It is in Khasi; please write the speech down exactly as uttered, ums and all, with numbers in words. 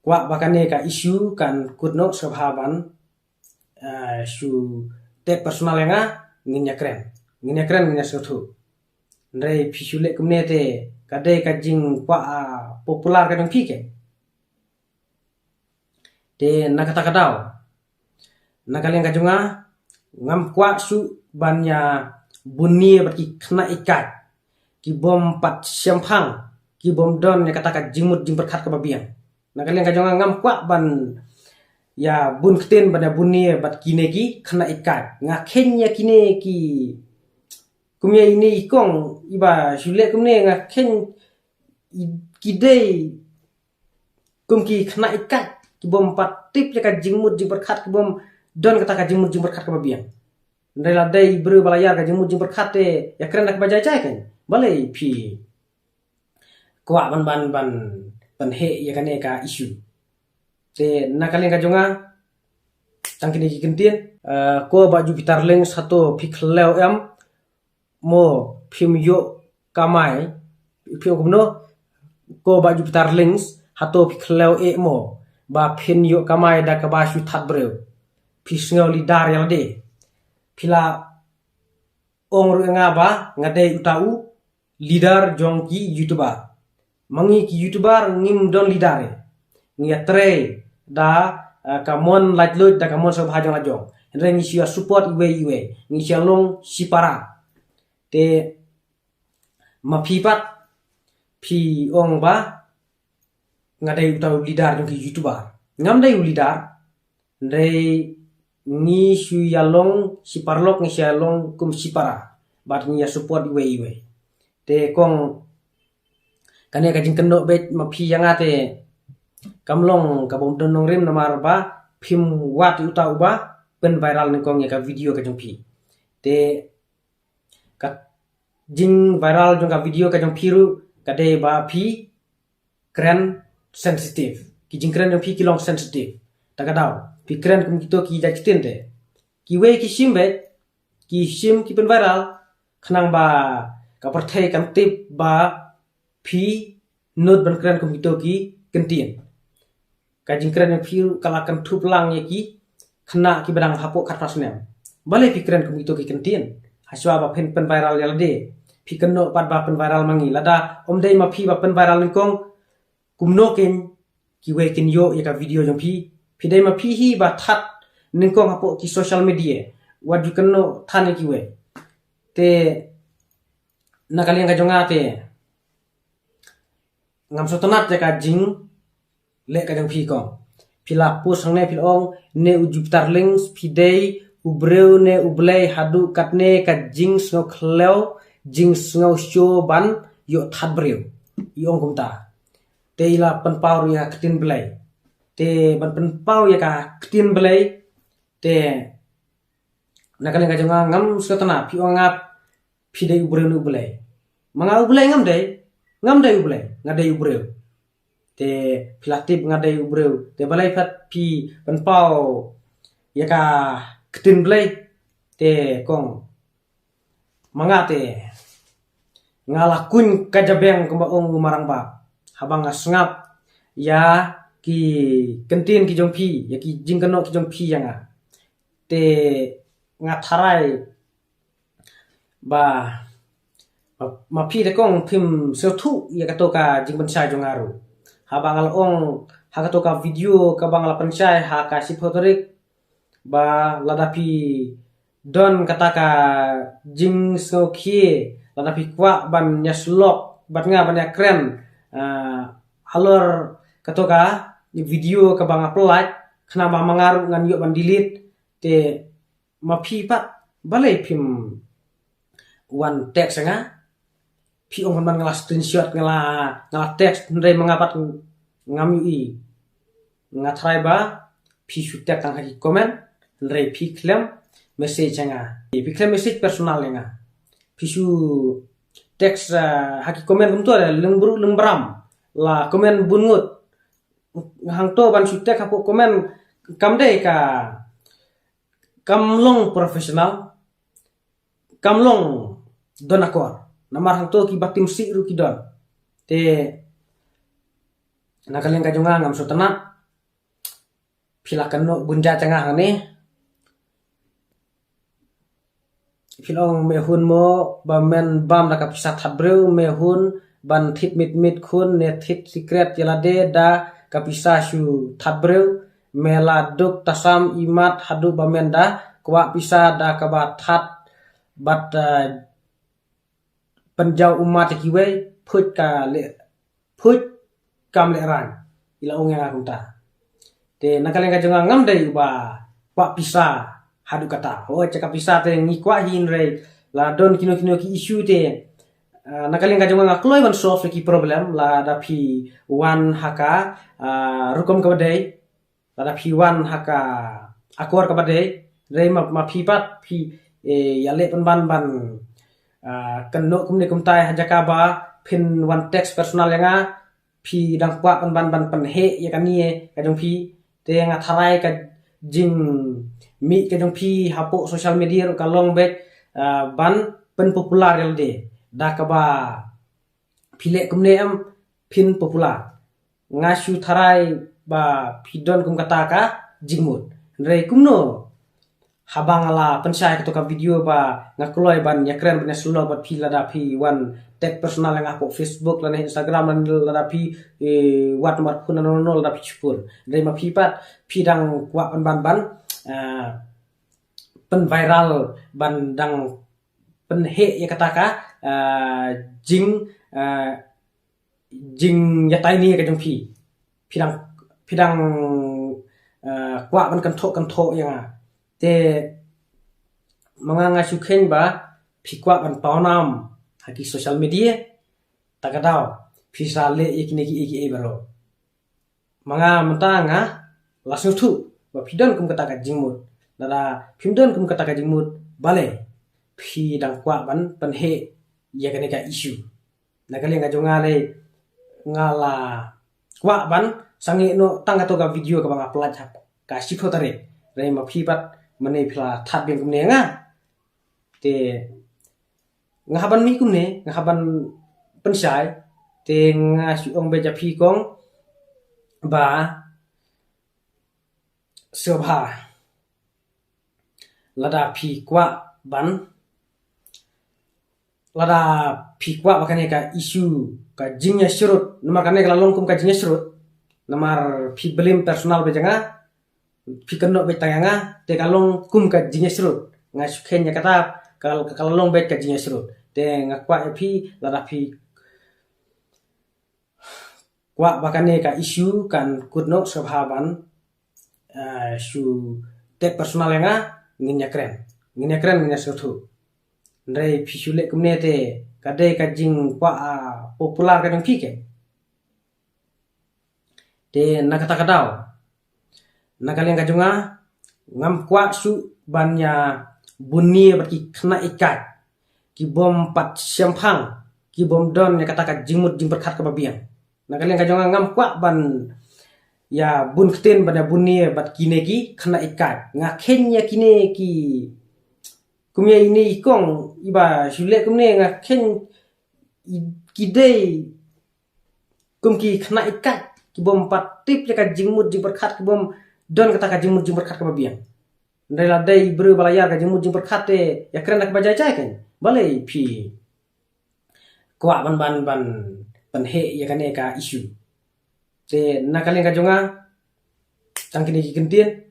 kwah ba kane ka issue kan kut noh sngewbha ban, eh, shu take personal ïa nga, ngin ïa kren. Ngin ïa kren, ngin ïa sngewthuh. Hynrei phi shu leh kumne te ka dei ka jingkwah, ah, popular ka jong phi kein. Te na kata ka daw, na ka liang ka jong nga, ngam kwah shuh ban ïa bun ïa bad ki khynnah ikaid ki bym pat shemphang, ki bym don ïa kata ka jingmut jingpyrkhat kaba biang. Na ka liang ka jong nga, ngam kwah ban ïa bun ktien ban ïa bun ïa bad kine ki khynnah ikaid. Nga kheiñ ïa kine ki, kum ïa ine i kong iba shu leh kumne, nga kheiñ i, ki dei kum ki khynnah ikaid ki bym pat tip ïa ka jingmut jingpyrkhat, ki bym don kata ka jingmut jingpyrkhat kaba biang. Hynrei lada dei briew ba la ïar ka jingmut jingpyrkhat te ïa kren da kaba jai jai kein. Balei phi kwah ban, ban, ban, ban heh ïa kane ka issue? Te na ka liang ka jong nga, tang kine ki ktien, eh, ko Bah Jupiter Links, hato phi khlem em mo, phim ïoh kamai, phi ong kumno? Ko Bah Jupiter Links, hato phi khlem eh mo ba phin ïoh kamai da kaba shu that briew? Phi sngew leader ïa lade. Phi la ong ruh ïa nga ba nga dei uta u leader jong ki YouTuber. Ma ngi ki YouTuber ngim don leader eh. Ngi ïatrei da, eh, ka mon laitluid, da ka mon sngewbha jong la jong. Hynrei ngi shu ïa support iwei iwei. Ngi shu ïa long shipara. Te ma phi pat, phi ong ba nga dei uta u leader jong ki YouTuber. Ngam dei u leader. Hynrei ngi shu ïa long shiparalok, ngi shu ïa long kum shipara. Bad ngi ïa support iwei iwei. Te kong, kane ka jingkynnoh beit ma phi ïa nga te kam long kaba ym don nongrim, namar ba phim wad ïa uta uba pynviral nyngkong ïa ka video ka jong phi. Te ka jingviral jong ka video ka jong phi ruh ka dei ba phi kren sensitive. Ki jingkren jong phi ki long sensitive. Ta ka daw phi kren kum kito ki jait ktien te. Kiwei ki shim beit, ki shim ki pynviral khnang ba ka pyrthei kan tip ba phi nud ban kren kum kito ki ktien. Ka jingkren jong phi ruh ka la kynthup lang ïa ki khynnah kiba dang hapoh khatphra snem. Balei phi kren kum kito ki ktien? Hashwa ba phin pynviral ïa lade, phi kynnoh pat ba pynviral ma ngi. Lada ym dei ma phi ba pynviral nyngkong, kumno kein kiwei kin ïoh ïa ka video jong phi? Phi dei ma phi hi ba that nyngkong hapoh ki social media. Wat ju kynnoh than ïa kiwei. Te na ka liang ka jong nga te ngam sngewtynnat ïa ka jingleh ka jong phi kong. Phi la post hangne phi la ong, ne u Jupiter Links phi dei u briew ne u blei haduh katne ka jingsngewkhlem, jingsngewshoh ban ïoh that briew. I ong kumta. Te i la pynpaw ruh ïa ka ktien blei. Te ban pynpaw ïa ka ktien blei te na ka liang ka jong nga ngam sngewtynnat, phi ong nga phi dei u briew ne u blei. Ma nga u blei ngam dei, ngam dei u blei, nga dei u briew. Te phi la tip nga dei u briew, te balei pat phi pynpaw ïa ka ktien blei? Te kong, ma nga te nga la kuñ ka jabieng kumba ong u marangbah. Haba nga sngap ïa ki ktien ki jong phi, ïa ki jingkynnoh ki jong phi ïa nga, te nga tharai ba, ba ma phi te kong phim sngewthuh ïa kato ka jingpynshai jong nga ruh. Haba nga la ong ha kato ka video kaba nga la pynshai ha ka shiphew tarik, ba lada phi don kata ka jingsngewkhie, lada phi kwah ban ïa shlok bad nga ban ïa kren, ah, halor kato ka video kaba nga pynlait, khnang ba ma nga ruh ngan ïoh ban delete. Te ma phi pat, balei phim wan text ïa nga? Phi ong man nga la screenshot, nga la, nga la text, hynrei ma nga pat ngam ïohi. Nga tharai ba phi shu text tang ha ki comment, hynrei phi khlem message ïa nga. Phi khlem message personal ïa nga. Phi shu text, ah, ha ki comment kumto, lyngbru lyngbram, la comment bun ngut. Hangto ban shu text hapoh comment kam dei ka, kam long professional, kam long don akor. Namar hangto kiba tim sih ruh ki don. Te na ka liang ka jong nga ngam sngewtynnat, Phi la kynnoh bun jait jong nga hangne. Phi la ong me hun mo ba men bam da ka pisa that briew, me hun ban thied mit mit khun ne thied secret ïa lade da ka pisa shu that briew. Me la duk tasam imat haduh ba men da kwah pisa da kaba that bad, eh, pynjaw ummat ïa kiwei, phuid ka leh, phuid kam lehraiñ. I la ong ïa nga kumta. Te na ka liang ka jong nga ngam dei uba kwah pisa haduh katta. Hooid, ka pisa te ngi kwah hi, hynrei la don kino kino ki issue te, ah, na ka liang ka jong nga nga kloi ban solve ki problem lada phi wan ha ka, ah, rukom kaba dei, lada phi wan ha ka akor kaba dei. Hynrei ma, ma phi pat phi, eh, ïaleh pynban ban, ah, kynnoh kumne kumtai ha jaka ba phin wan text personal ïa nga, phi dang kwah pynban ban pynheh ïa kane ka jong phi. Te nga tharai ka jingmih ka jong phi hapoh social media ruh ka long beit, ah, ban pynpopular ïa lade da kaba phi leh kumne em phin popular. Nga shu tharai ba phi don kum kata ka jingmut. Hynrei kumno haba nga la pynshai kato ka video ba nga kloi ban ïakren ban ïasyllok bad phi lada phi wan text personal ïa nga hapoh Facebook lane Instagram lane lada phi, eh, wad namar phone nano nano lada phi shu phone. Hynrei ma phi pat phi dang kwah pynban ban, eh, pynviral ban dang pynheh ïa kata ka, ah, jing, ah, jingïatai ne ka jong phi. Phi dang, phi dang, ah, kwah ban kynthoh kynthoh ïa nga. Te ma nga nga shu kheiñ ba phi kwah ban pawnam ha ki social media. Ta ka daw phi sa leh ïa kine kiei kiei baroh. Ma nga mynta nga la sngewthuh ba phi don kum kata ka jingmut. Lada phim don kum kata ka jingmut, balei phi dang kwah ban pynheh ïa kane ka issue? Na ka liang ka jong nga lei nga la kwah ban sangeh noh tang kato ka video kaba nga pyllait ha ka shiphew tarik. Hynrei ma phi pat mynne phi la that biang kumne ïa nga. Te nga hap ban mih kumne, nga hap ban pynshai. Te nga shu ong beit ïa phi kong ba sngewbha lada phi kwah ban, lada phi kwah ba kane ka issue ka jingïasyrut, namar kane ka la long kum ka jingïasyrut. Namar phi blame personal beit ïa nga, phi kynnoh beit tang ïa nga, te ka long kum ka jingïasyrut. Nga shu kheiñ ïa kata ka, ka la long beit ka jingïasyrut. Te nga kwah ïa phi lada phi kwah ba kane ka issue kan kut noh, sngewbha ban, eh, shu text personal ïa nga, ngin ïakren. Ngin ïakren, ngin ïasngewthuh. Hynrei phi shu leh kumne te ka dei ka jingkwah, ah, popular ka jong phi ke. Te na kata ka daw, na ka liang ka jong nga ngam kwah shuh ban ïa bun ïa bad ki khynnah ikaid ki bym pat shemphang, ki bym don ïa kata ka jingmut jingpyrkhat kaba biang. Na ka liang ka jong nga ngam kwah ban ïa bun ktien ban ïa bun ïa bad kine ki khynnah ikaid. Nga kheiñ ïa kine ki, kum ïa ine i kong iba shu leh kumne, nga kheiñ i, ki dei kum ki khynnah ikaid ki bym pat tip ïa ka jingmut jingpyrkhat, ki bym don kata ka jingmut jingpyrkhat kaba biang. Hynrei lada dei briew ba la ïar ka jingmut jingpyrkhat te ïakren da kaba jai jai kan. Balei phi kwah ban, ban, ban pynheh ïa kane ka issue? Te na ka liang ka jong nga tang kine ki kyntien.